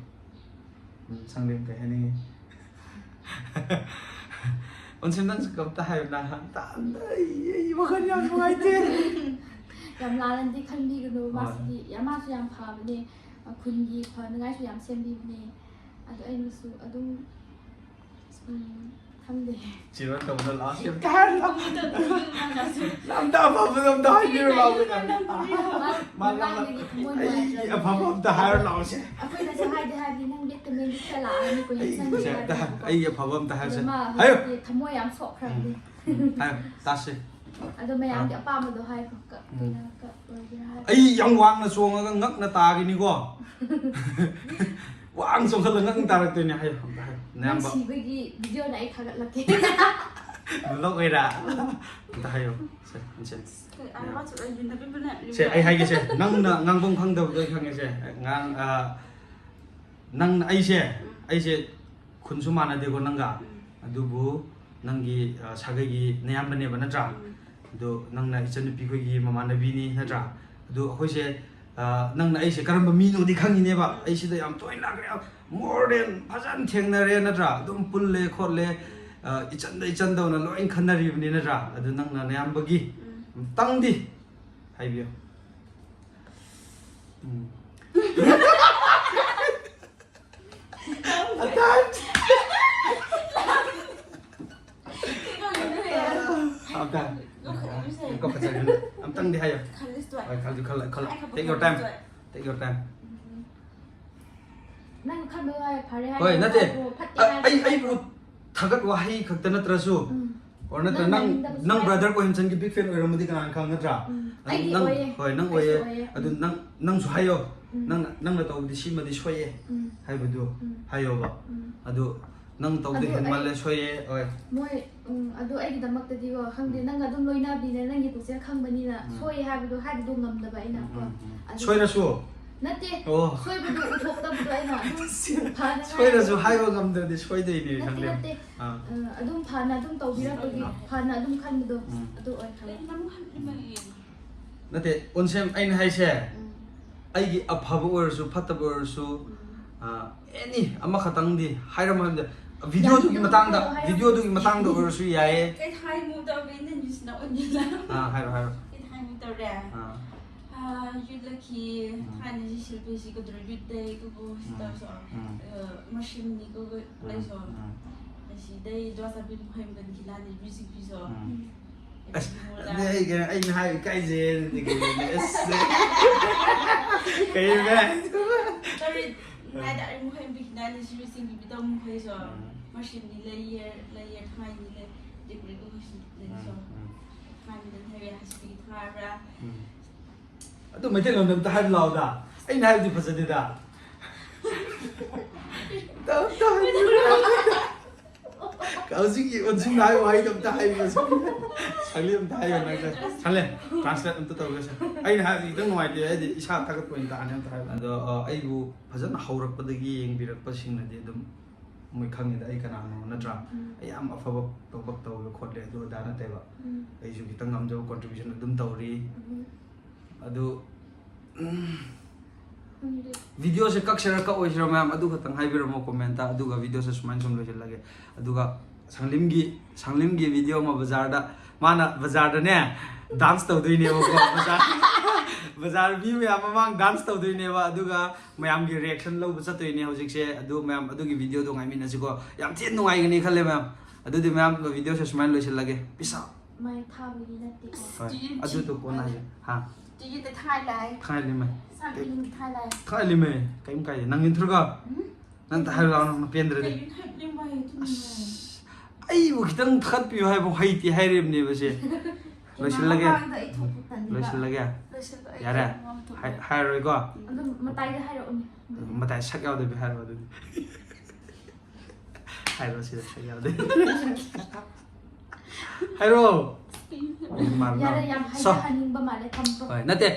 ꯎꯝ, ꯁꯪꯂꯦꯟ, ꯀꯩ ꯍꯥꯏꯅꯤꯡꯉꯤ? ꯑꯣꯟꯁꯤꯟ, ꯅꯪꯁꯨ ꯀꯝꯇ ꯍꯥꯏꯌꯨ, ꯅꯪ ꯍꯥꯟꯅ ꯇꯥꯟꯗ꯫ ꯑꯩ, ꯑꯩ ꯋꯥꯈꯜ ꯌꯥꯝ ꯅꯨꯡꯉꯥꯏꯇꯦ꯫ ꯌꯥꯝ ꯂꯥꯟꯅꯗꯤ ꯈꯟꯕꯤꯒꯅꯨ, ꯍꯣꯏ꯫ ꯃꯥꯁꯤꯗꯤ ꯌꯥꯝ, ꯃꯥꯁꯨ ꯌꯥꯝ ꯐꯕꯅꯦ꯫ ꯑ, ꯈꯨꯟꯒꯤ ꯐꯅꯉꯥꯏꯁꯨ ꯌꯥꯝ ꯁꯦꯝꯕꯤꯕꯅꯦ꯫ ꯑꯗꯣ ꯑꯩꯅꯁꯨ ꯑꯗꯨꯝ, ꯎꯝ, ꯈꯪꯗꯦ꯫ ꯆꯤꯔꯣ ꯇꯧꯕꯗ ꯂꯥꯁ ꯌꯥꯝ ꯇꯥꯔ ꯂꯥꯎ꯫ ꯑꯃꯨꯛꯇ ꯇꯧꯕꯤꯌꯨ ꯅꯪꯅꯁꯨ꯫ ꯌꯥꯝ ꯇꯥ ꯑꯐꯕꯗꯣ ꯑꯝꯇ ꯍꯥꯏꯕꯤꯔꯣ ꯂꯥꯎ꯫ ꯅꯪ ꯇꯧꯕꯤꯌꯨ꯫ ꯃꯥ, ꯃꯥ, ꯃꯥ, ꯃꯇꯥꯡꯗꯒꯤ ꯊꯃꯣꯏ ꯑꯩꯒꯤ ꯅꯨꯡꯉꯥꯏꯇ꯭ꯔꯕꯅꯦ꯫ ꯑꯐꯕ ꯑꯝꯇ ꯍꯥꯏꯔꯣ ꯂꯥꯎꯁꯦ꯫ ꯑꯩꯈꯣꯏꯅꯁꯨ ꯍꯥꯏꯗꯤ ꯍꯥꯏꯕꯗꯤ ꯅꯪ ꯕꯦꯠ ꯀꯃꯦꯟꯗꯤ ꯈꯔ ꯂꯥꯛꯑꯅꯤ, ꯀꯨꯏꯅ ꯑꯩ, ꯆꯪꯒꯅꯤ ꯁꯦ, ꯑꯝꯇ ꯍꯥꯏꯕꯅꯦꯕꯀꯣ꯫ ꯑꯩꯒꯤ ꯑꯐꯕ ꯑꯝꯇ ꯑꯗꯣ ꯍꯥꯏꯔꯁꯦ꯫ ꯃꯥ ꯍꯥꯏꯌꯣ꯫ ꯍꯧꯖꯤꯛꯇꯤ ꯊꯃꯣꯏ ꯌꯥꯝ ꯁꯣꯛꯈ꯭ꯔꯕꯅꯦ꯫ ꯎꯝ, ꯍꯥꯏꯌꯣ, ꯇꯥꯁꯦ꯫ ꯑꯗꯣ ꯃꯌꯥꯝꯒꯤ ꯑꯥ꯫ ꯑꯄꯥꯝꯕꯗꯣ ꯍꯥꯏꯈ꯭ꯔꯣ, ꯎꯝ꯫ ꯀꯛꯇꯣꯏꯔꯥ, ꯀꯛꯑꯣꯏꯗꯣꯏꯔꯥ ꯍꯥꯏꯕꯗꯣ꯫ ꯑꯩ ꯌꯥꯝ ꯋꯥꯡꯅ ꯆꯣꯡꯉꯒ ꯉꯛꯅ ꯇꯥꯒꯤꯅꯤꯀꯣ꯫ ꯋꯥꯡ ꯆꯣꯡꯈꯠꯂꯒ ꯉꯛꯅ ꯇꯥꯔꯛꯇꯣꯏꯅꯦ꯫ ꯍꯥꯏꯌꯣ, ꯑꯝꯇ ꯍꯥꯏꯌꯣ, ꯅꯪ ꯅꯌꯥꯝꯕ꯫ ꯁꯤꯕꯒꯤ ꯚꯤꯗꯤꯑꯣꯅ ꯑꯩ ꯊꯥꯒꯠꯂꯛꯀꯦ꯫ ꯂꯣꯛ ꯑꯣꯏꯔꯥ? ꯑꯝꯇ ꯍꯥꯏꯌꯣ꯫ ꯁꯦ, ꯏꯟꯁꯦ꯫ ꯁꯦ, ꯑꯩ ꯍꯥꯏꯒꯦꯁꯦ꯫ ꯅꯪꯅ ꯉꯥꯡꯐꯝ ꯈꯪꯗꯕꯗꯣ ꯑꯩ ꯈꯪꯉꯦꯁꯦ꯫ ꯉꯥꯡ-, ꯑ, ꯅꯪ, ꯑꯩꯁꯦ, ꯎꯝ꯫ ꯑꯩꯁꯦ ꯈꯨꯟꯁꯨ ꯃꯥꯟꯅꯗꯦꯀꯣ ꯅꯪꯒ꯫ ꯎꯝ꯫ ꯑꯗꯨꯕꯨ ꯅꯪꯒꯤ, ꯑ, ꯁꯥꯒꯩꯒꯤ ꯅꯌꯥꯝꯕꯅꯦꯕ, ꯅꯠꯇ꯭ꯔꯥ? ꯎꯝ꯫ ꯑꯗꯣ ꯅꯪꯅ ꯏꯆꯟꯅꯨꯄꯤ ꯈꯣꯏꯒꯤ ꯃꯃꯥꯟꯅꯕꯤꯅꯤ, ꯅꯠꯇ꯭ꯔꯥ? ꯎꯝ꯫ ꯑꯗꯣ ꯑꯩꯈꯣꯏꯁꯦ, ꯑ, ꯅꯪꯅ ꯑꯩꯁꯦ ꯀꯔꯝꯕ ꯃꯤꯅꯣꯗꯤ ꯈꯪꯉꯤꯅꯦꯕ꯫ ꯎꯝ꯫ ꯑꯩ ꯁꯤꯗ ꯌꯥꯝ ꯇꯣꯏꯅ ꯂꯥꯛꯈ꯭ꯔꯦ, more than ꯐꯖꯅ ꯊꯦꯡꯅꯔꯦ, ꯅꯠꯇ꯭ꯔꯥ? ꯑꯗꯨꯝ ꯄꯨꯜꯂꯦ ꯈꯣꯠꯂꯦ, ꯎꯝ꯫ ꯑ, ꯏꯆꯟꯗ ꯏꯆꯟꯗꯧꯅ ꯂꯣꯏ ꯈꯟꯅꯔꯤꯕꯅꯤ, ꯅꯠꯇ꯭ꯔꯥ? ꯑꯗꯨ ꯅꯪꯅ ꯅꯌꯥꯝꯕꯒꯤ ꯎꯝ꯫ ꯑꯝꯇꯪꯗꯤ ꯍꯥꯏꯕꯤꯌꯨ꯫ ꯎꯝ꯫ ꯑꯝꯇ, ꯑꯝꯇ ꯐꯖꯅ, ꯑꯝꯇꯪꯗꯤ ꯍꯥꯏꯌꯣ꯫ ꯈꯜꯂꯤꯁꯨ ꯇꯣꯛꯑꯦ꯫ ꯍꯣꯏ, ꯈꯜꯂꯨ, ꯈꯜꯂꯨ, ꯈꯜꯂꯨ꯫ ꯑꯩ ꯈꯛꯇ Take your time. ꯈꯜꯂꯤꯁꯨ ꯇꯣꯛꯑꯦ꯫ Take your time. ꯅꯪ ꯈꯟꯕ ꯋꯥ ꯐꯔꯦ ꯍꯣꯏ, ꯍꯥꯏꯔꯣ, ꯅꯠꯇꯦ꯫ ꯍꯥꯏꯔꯣ, ꯐꯠꯇꯦ ꯑ-, ꯍꯥꯏꯔꯣ, ꯑꯩ, ꯍꯥꯏꯔꯣ꯫ ꯑꯩꯕꯨ ꯊꯥꯒꯠ ꯋꯥꯍꯩ ꯈꯛꯇ ꯅꯠꯇ꯭ꯔꯁꯨ, ꯎꯝ꯫ or ꯅꯠꯇ꯭ꯔ ꯅꯪ, ꯅꯪ ꯅꯪ ꯌꯥꯅꯤꯡꯗꯕꯁꯨ brother ꯌꯥꯏ꯫ ꯀꯣꯍꯦꯝꯆꯟꯒꯤ big fan ꯑꯣꯏꯔꯝꯃꯗꯤ ꯀꯅꯥꯅ ꯈꯪ, ꯅꯠꯇ꯭ꯔꯥ? ꯎꯝ꯫ ꯑꯗꯨ ꯑꯩꯗꯤ ꯅꯪ, ꯑꯣꯏꯌꯦ꯫ ꯍꯣꯏ, ꯅꯪ ꯑꯩꯁꯨ ꯑꯣꯏꯌꯦ꯫ ꯑꯣꯏꯌꯦ꯫ ꯑꯗꯨ ꯎꯝ꯫ ꯅꯪ, ꯅꯪꯁꯨ ꯍꯥꯏꯌꯣ꯫ ꯎꯝ꯫ ꯅꯪꯅ, ꯅꯪꯅ ꯇꯧꯕꯗꯤ ꯁꯤꯃꯗꯤ ꯁꯣꯏꯌꯦ ꯎꯝ꯫ ꯍꯥꯏꯕꯗꯨ ꯎꯝ꯫ ꯍꯥꯏꯌꯣꯕ꯫ ꯎꯝ꯫ ꯑꯗꯨ ꯅꯪ ꯇꯧꯕꯗꯤ ꯑꯗꯨ ꯑꯩ ꯍꯦꯟꯃꯜꯂꯦ, ꯁꯣꯏꯌꯦ, ꯍꯣꯏ꯫ ꯃꯣꯏ, ꯎꯝ, ꯑꯗꯨ ꯑꯩꯒꯤꯗꯃꯛꯇꯗꯤꯀꯣ, ꯈꯪꯗꯦ, ꯎꯝ꯫ ꯅꯪꯒ ꯑꯗꯨꯝ ꯂꯣꯏꯅꯕꯤꯅꯦ, ꯅꯪꯒꯤ ꯄꯨꯛꯆꯦꯜ ꯈꯪꯕꯅꯤꯅ ꯎꯝ꯫ ꯁꯣꯏ ꯍꯥꯏꯕꯗꯣ ꯍꯥꯏꯕꯗꯣ ꯉꯝꯗꯕ ꯑꯩꯅ ꯎꯝ, ꯀꯣ꯫ ꯎꯝ, ꯎꯝ꯫ ꯑꯗꯨ ꯁꯣꯏꯔꯁꯨ? ꯅꯠꯇꯦ, ꯑꯣ꯫ ꯁꯣꯏꯕꯗꯣ ꯎꯊꯣꯛꯇꯕꯗꯣ ꯑꯩꯅ ꯑꯗꯨꯝ ꯁꯤ-, ꯐꯅꯉꯥꯏ ꯁꯣꯏꯔꯁꯨ ꯍꯥꯏꯕ ꯉꯝꯗ꯭ꯔꯗꯤ ꯁꯣꯏꯗꯣꯏꯅꯦ, ꯅꯠꯇꯦ, ꯈꯪꯗꯦ꯫ ꯅꯠꯇꯦ꯫ ꯑꯥ꯫ ꯑ, ꯑꯗꯨꯝ ꯐꯅ ꯑꯗꯨꯝ ꯇꯧꯕꯤꯔꯛꯄꯒꯤ, ꯎꯝ꯫ ꯐꯅ ꯑꯗꯨꯝ ꯈꯟꯕꯗꯣ, ꯎꯝ꯫ ꯑꯗꯨ ꯑꯣꯏꯈ꯭ꯔꯦ꯫ ꯎꯝ꯫ ꯅꯠꯇꯦ, ꯑꯣꯟꯁꯦꯝ, ꯑꯩꯅ ꯍꯥꯏꯁꯦ, ꯎꯝ꯫ ꯑꯩꯒꯤ ꯑꯐꯕ ꯑꯣꯏꯔꯁꯨ ꯐꯠꯇꯕ ꯑꯣꯏꯔꯁꯨ, ꯎꯝ꯫ ꯑꯦꯅꯤ ꯑꯃꯈꯛꯇꯪꯗꯤ ꯍꯥꯏꯔꯝꯃꯣ ꯍꯥꯏꯕꯗ, ꯚꯤꯗꯤꯑꯣꯗꯨꯒꯤ ꯌꯥꯝ ꯃꯇꯥꯡꯗ, ꯍꯥꯏꯔꯣ, ꯍꯥꯏꯔꯣ꯫ ꯚꯤꯗꯤꯑꯣꯗꯨꯒꯤ ꯃꯇꯥꯡꯗ ꯑꯣꯏꯔꯁꯨ ꯌꯥꯏꯌꯦ꯫ ꯀꯩ ꯍꯥꯏꯃꯨ ꯇꯧꯒꯦ, ꯅꯪꯒꯤꯁꯤꯅ ꯑꯣꯟꯅꯤꯡꯂ? ꯑꯥ, ꯍꯥꯏꯔꯣ, ꯍꯥꯏꯔꯣ꯫ ꯀꯩ ꯍꯥꯏꯃꯨ ꯇꯧꯔꯦ? ꯑꯥ꯫ ꯑꯥ, ꯌꯨꯠꯂꯛꯈꯤ, ꯎꯝ꯫ ꯊꯥꯏꯅꯁꯤ ꯁꯤꯜꯄꯤꯁꯤ ꯀꯗ꯭ꯔꯣ ꯌꯨꯠ ꯗꯦ, ꯑꯗꯨꯕꯨ ꯎꯝ꯫ ꯁꯤꯁꯇꯔꯁꯨ, ꯎꯝ꯫ ꯑꯥ, ꯃꯁꯤꯝꯅꯤ ꯀꯣ, ꯎꯝ꯫ ꯑꯩꯁꯨ꯫ ꯎꯝ꯫ ꯑꯁꯤꯗꯩ ꯗ꯭ꯋꯥꯁꯥꯕꯤꯟ ꯃꯍꯩꯝꯒꯟ ꯈꯤꯂꯥꯅꯤ ꯃ꯭ꯌꯨꯖꯤꯛ ꯚꯤꯗꯤꯑꯣ꯫ ꯎꯝ꯫ ꯑꯁ, ꯑꯗꯨꯗꯤ ꯑꯩ ꯀꯩꯅꯣ, ꯑꯩꯅ ꯍꯥꯏ ꯏꯀꯥꯏꯖꯩ, ꯑꯗꯨꯗꯤ ꯀꯩꯅꯣꯅꯦ, ꯑꯁ꯫ ꯀꯩꯅꯣ? ꯇꯧꯔꯤ, ꯅꯥꯏꯗ ꯑꯩ ꯃꯈꯣꯏ ꯕꯤꯒꯤꯅꯥꯔꯅꯤ ꯁꯤꯔꯤꯁꯤꯡꯒꯤ ꯕꯤꯗꯧ ꯃꯈꯣꯏꯁꯨ꯫ ꯎꯝ꯫ ꯃꯁꯤꯅꯤ ꯂꯩꯌꯦ, ꯂꯩꯌꯦ, ꯊꯥꯏꯅꯤ ꯂꯩ, ꯗꯤꯒ꯭ꯔꯤ ꯀꯣꯏꯁꯨ ꯂꯩꯁꯨ꯫ ꯎꯝ, ꯎꯝ꯫ ꯊꯥꯏꯅꯤ ꯂꯩ ꯍꯥꯏꯔꯦ, ꯍꯥꯏꯁꯤꯗꯤ ꯊꯥꯕ꯭ꯔꯥ? ꯎꯝ꯫ ꯑꯗꯨ ꯃꯩꯇꯩꯂꯣꯟꯗ ꯑꯝꯇ ꯍꯥꯏꯕ ꯂꯥꯎꯗ꯫ ꯑꯩꯅ ꯍꯥꯏꯕꯗꯤ ꯐꯖꯗꯦꯗ꯫ ꯇꯧ, ꯇꯧ꯫ ꯍꯧꯖꯤꯛꯀꯤ ꯑꯣꯟꯁꯤꯟ ꯍꯥꯏ ꯋꯥꯍꯩꯗꯣ ꯑꯝꯇ ꯍꯥꯏꯌꯨ, ꯁꯪꯂꯦꯟ꯫ ꯁꯪꯂꯦꯟ ꯑꯝꯇ ꯍꯥꯏꯌꯨ, ꯅꯪ꯫ ꯁꯪꯂꯦꯟ, translate ꯑꯝꯇ ꯇꯧꯔꯒꯁꯦ꯫ ꯑꯩꯅ ꯍꯥꯏꯕꯗꯤ ꯈꯤꯇꯪ ꯅꯨꯡꯉꯥꯏꯇꯦ, ꯍꯥꯏꯗꯤ ꯏꯁꯥ ꯊꯥꯒꯠꯄ ꯑꯣꯏꯅ ꯇꯥꯅꯤ ꯑꯝꯇ ꯍꯥꯏꯕ꯫ ꯑꯗꯣ, ꯑ, ꯑꯩꯕꯨ ꯐꯖꯅ ꯍꯧꯔꯛꯄꯗꯒꯤ ꯌꯦꯡꯕꯤꯔꯛꯄꯁꯤꯡꯅꯗꯤ ꯑꯗꯨꯝ ꯃꯣꯏ ꯈꯪꯉꯤꯗ ꯑꯩ ꯀꯅꯥꯅꯣ, ꯅꯠꯇ꯭ꯔꯥ? ꯎꯝ꯫ ꯑꯩ ꯌꯥꯝ ꯑꯐꯕ ꯊꯕꯛ ꯇꯧꯋꯦ ꯈꯣꯠꯂꯦ ꯑꯗꯨ ꯑꯗꯥ ꯅꯠꯇꯦꯕ꯫ ꯎꯝ꯫ ꯑꯩꯁꯨ ꯈꯤꯇꯪ ꯉꯝꯖꯕ contribution ꯑꯗꯨꯝ ꯇꯧꯔꯤ꯫ ꯎꯝ꯫ ꯑꯗꯨ, ꯎꯝ, ꯈꯪꯗꯦ꯫ ꯚꯤꯗꯤꯑꯣꯁꯦ ꯀꯛꯁꯤꯔꯥ ꯀꯛꯑꯣꯏꯁꯤꯔꯥ ꯃꯌꯥꯝ ꯑꯗꯨ ꯈꯛꯇꯪ ꯍꯥꯏꯕꯤꯔꯝꯃꯣ comment-ꯇ, ꯑꯗꯨꯒ ꯚꯤꯗꯤꯑꯣꯁꯦ ꯁꯨꯃꯥꯏꯅ ꯁꯨꯝ ꯂꯣꯏꯁꯤꯜꯂꯒꯦ꯫ ꯑꯗꯨꯒ ꯁꯪꯂꯤꯝꯒꯤ, ꯁꯪꯂꯤꯝꯒꯤ ꯚꯤꯗꯤꯑꯣ ꯑꯃ ꯕꯖꯥꯔꯗ, ꯃꯥꯅ ꯕꯖꯥꯔꯗꯅꯦ dance ꯇꯧꯗꯣꯏꯅꯦꯕꯀꯣ꯫ ꯕꯖꯥꯔ, ꯕꯖꯥꯔ ꯃꯤ ꯃꯌꯥꯝ ꯃꯃꯥꯡ dance ꯇꯧꯗꯣꯏꯅꯦꯕ, ꯑꯗꯨꯒ ꯃꯌꯥꯝꯒꯤ reaction ꯂꯧꯕ ꯆꯠꯇꯣꯏꯅꯦ ꯍꯧꯖꯤꯛꯁꯦ꯫ ꯑꯗꯨ ꯃꯌꯥꯝ ꯑꯗꯨꯒꯤ ꯚꯤꯗꯤꯑꯣꯗꯣ ꯉꯥꯏꯃꯤꯟꯅꯁꯤꯀꯣ꯫ ꯌꯥꯝ ꯊꯤꯅ ꯅꯨꯡꯉꯥꯏꯒꯅꯤ ꯈꯜꯂꯦ ꯃꯌꯥꯝ꯫ ꯑꯗꯨꯗꯤ ꯃꯌꯥꯝ, ꯚꯤꯗꯤꯑꯣꯁꯦ ꯁꯨꯃꯥꯏꯅ ꯂꯣꯏꯁꯤꯜꯂꯒꯦ꯫ Peace out꯫ ꯃꯥꯏ ꯊꯥꯕꯒꯤ ꯅꯠꯇꯦꯀꯣ꯫ ꯍꯣꯏ, ꯇꯤꯌꯨꯟ ꯑꯗꯨꯗꯣ ꯀꯣꯟꯅ ꯍꯥꯏꯁꯦ꯫ ꯍꯥ? ꯇꯤꯌꯨꯟꯗ ꯊꯥꯏ ꯂꯥꯏ꯫ ꯊꯥꯏ ꯂꯤꯃꯩ꯫ ꯁꯥꯕꯤꯟ ꯊꯥꯏ ꯂꯥꯏ꯫ ꯊꯥꯏ ꯂꯤꯃꯩ꯫ ꯀꯩꯝ ꯀꯥꯏꯗꯦ꯫ ꯅꯪ ꯌꯨꯝꯊꯨꯔꯒ? ꯎꯝ꯫ ꯅꯪ ꯍꯥꯏꯔꯨ ꯂꯥꯎ, ꯅꯪ ꯄꯦꯟꯗ꯭ꯔꯗꯤ꯫ ꯀꯩ ꯌꯨꯝ ꯍꯥꯏꯕ ꯂꯤꯃꯩ ꯑꯗꯨꯅ? ꯑꯁ, ꯑꯩꯕꯨ ꯈꯤꯇꯪ ꯊꯥꯒꯠꯄꯤꯌꯨ ꯍꯥꯏꯕ ꯍꯩꯇꯦ ꯍꯥꯏꯔꯤꯕꯅꯦꯕ ꯁꯦ꯫ ꯂꯣꯏꯁꯤꯜꯂꯒꯦ꯫ ꯃꯃꯥꯡꯗ ꯑꯩ ꯊꯣꯛꯄ ꯇꯜꯂꯤꯕ꯫ ꯂꯣꯏꯁꯤꯜꯂꯒꯦ꯫ ꯂꯣꯏꯁꯤꯜꯂꯣ, ꯑꯩ ꯌꯥꯔꯦ? ꯊꯣꯛꯄ ꯃꯃꯥꯡ ꯊꯣꯛꯄ꯫ ꯍꯥꯏ-, ꯍꯥꯏꯔꯔꯣꯏꯀꯣ? ꯑꯗꯨꯝ ꯃꯇꯥꯏꯗ ꯍꯥꯏꯔꯛꯎꯅꯦ꯫ ꯃꯇꯥꯏ ꯁꯛ ꯌꯥꯎꯗꯕꯤ ꯍꯥꯏꯔꯣ ꯑꯗꯨꯗꯤ꯫ ꯍꯥꯏꯔꯣ ꯁꯤꯗ ꯁꯛ ꯌꯥꯎꯗꯕꯤ꯫ ꯍꯥꯏꯔꯣ꯫ ꯌꯥꯔꯦ, ꯌꯥꯝ ꯁꯣ꯫ ꯍꯥꯏꯖꯍꯟꯅꯤꯡꯕ ꯃꯥꯜꯂꯦ, ꯊꯝꯈ꯭ꯔꯣ꯫ ꯍꯣꯏ, ꯅꯠꯇꯦ꯫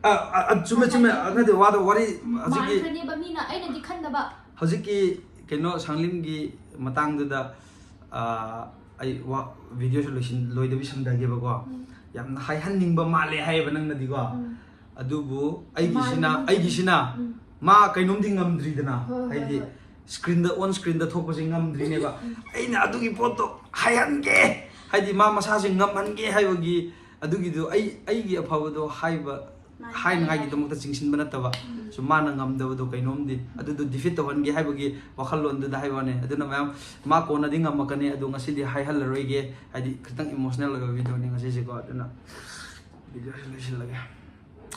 ꯑ, ꯑ, ꯑ, ꯆꯨꯝꯃꯦ, ꯆꯨꯝꯃꯦ꯫ ꯑ, ꯅꯠꯇꯦ, ꯋꯥꯗꯣ, ꯋꯥꯔꯤ ꯍꯧꯖꯤꯛꯀꯤ ꯃꯥꯟꯈ꯭ꯔꯅꯦꯕ ꯃꯤꯅ, ꯑꯩꯅꯗꯤ ꯈꯟꯗꯕ꯫ ꯍꯧꯖꯤꯛꯀꯤ ꯀꯩꯅꯣ ꯁꯥꯡꯂꯤꯝꯒꯤ ꯃꯇꯥꯡꯗꯨꯗ, ꯑ, ꯑꯩ ꯋꯥ-, ꯚꯤꯗꯤꯑꯣꯁꯨ ꯂꯣꯏꯁꯤꯟ-, ꯂꯣꯏꯗꯕꯤ ꯁꯝꯊꯒꯦꯕꯀꯣ꯫ ꯎꯝ꯫ ꯌꯥꯝꯅ ꯍꯥꯏꯍꯟꯅꯤꯡꯕ ꯃꯥꯜꯂꯦ ꯍꯥꯏꯌꯦꯕ ꯅꯪꯅꯗꯤꯀꯣ꯫ ꯎꯝ. ꯑꯗꯨꯕꯨ ꯑꯩꯒꯤꯁꯤꯅ ꯃꯥꯅꯤ. ꯑꯩꯒꯤꯁꯤꯅ ꯎꯝ. ꯃꯥ ꯀꯩꯅꯣꯝꯗꯤ ꯉꯝꯗ꯭ꯔꯤꯗꯅ꯫ ꯍꯣꯏ, ꯍꯣꯏ, ꯍꯥꯏꯗꯤ ꯍꯣꯏ. screenꯗ on screenꯗ ꯊꯣꯛꯄꯁꯦ ꯉꯝꯗ꯭ꯔꯤꯅꯦꯕ꯫ ꯎꯝ. ꯑꯩꯅ ꯑꯗꯨꯒꯤ ꯄꯣꯠꯇꯣ ꯍꯥꯏꯍꯟꯒꯦ, ꯍꯥꯏꯗꯤ ꯃꯥ ꯃꯁꯥꯁꯦ ꯉꯝꯍꯟꯒꯦ ꯍꯥꯏꯕꯒꯤ, ꯑꯗꯨꯒꯤꯗꯣ ꯑꯩ ꯑꯩꯒꯤ ꯑꯐꯕꯗꯣ ꯍꯥꯏꯕ ꯃꯥꯅꯤ. ꯍꯥꯏꯅꯉꯥꯏꯒꯤꯗꯃꯛꯇ ꯆꯤꯡꯁꯤꯟꯕ ꯅꯠꯇꯕ꯫ ꯎꯝ. So ꯃꯥꯅ ꯉꯝꯗꯕꯗꯣ ꯀꯩꯅꯣꯝꯗꯤ, ꯑꯗꯨꯗꯣ defeat ꯇꯧꯍꯟꯒꯦ ꯍꯥꯏꯕꯒꯤ ꯋꯥꯈꯜꯂꯣꯟꯗꯨꯗ ꯍꯥꯏꯕ ꯋꯥꯅꯦ꯫ ꯑꯗꯨꯅ ꯃꯌꯥꯝ, ꯃꯥ ꯀꯣꯟꯅꯗꯤ ꯉꯝꯃꯛꯀꯅꯤ, ꯑꯗꯣ ꯉꯁꯤꯗꯤ ꯍꯥꯏꯍꯜꯂꯔꯣꯏꯒꯦ, ꯍꯥꯏꯗꯤ ꯈꯤꯇꯪ emotional ꯑꯣꯏꯕ videoꯅꯦ ꯉꯁꯤꯁꯦꯀꯣ꯫ ꯑꯗꯨꯅ videoꯁꯦ ꯂꯣꯏꯁꯤꯜꯂꯒꯦ꯫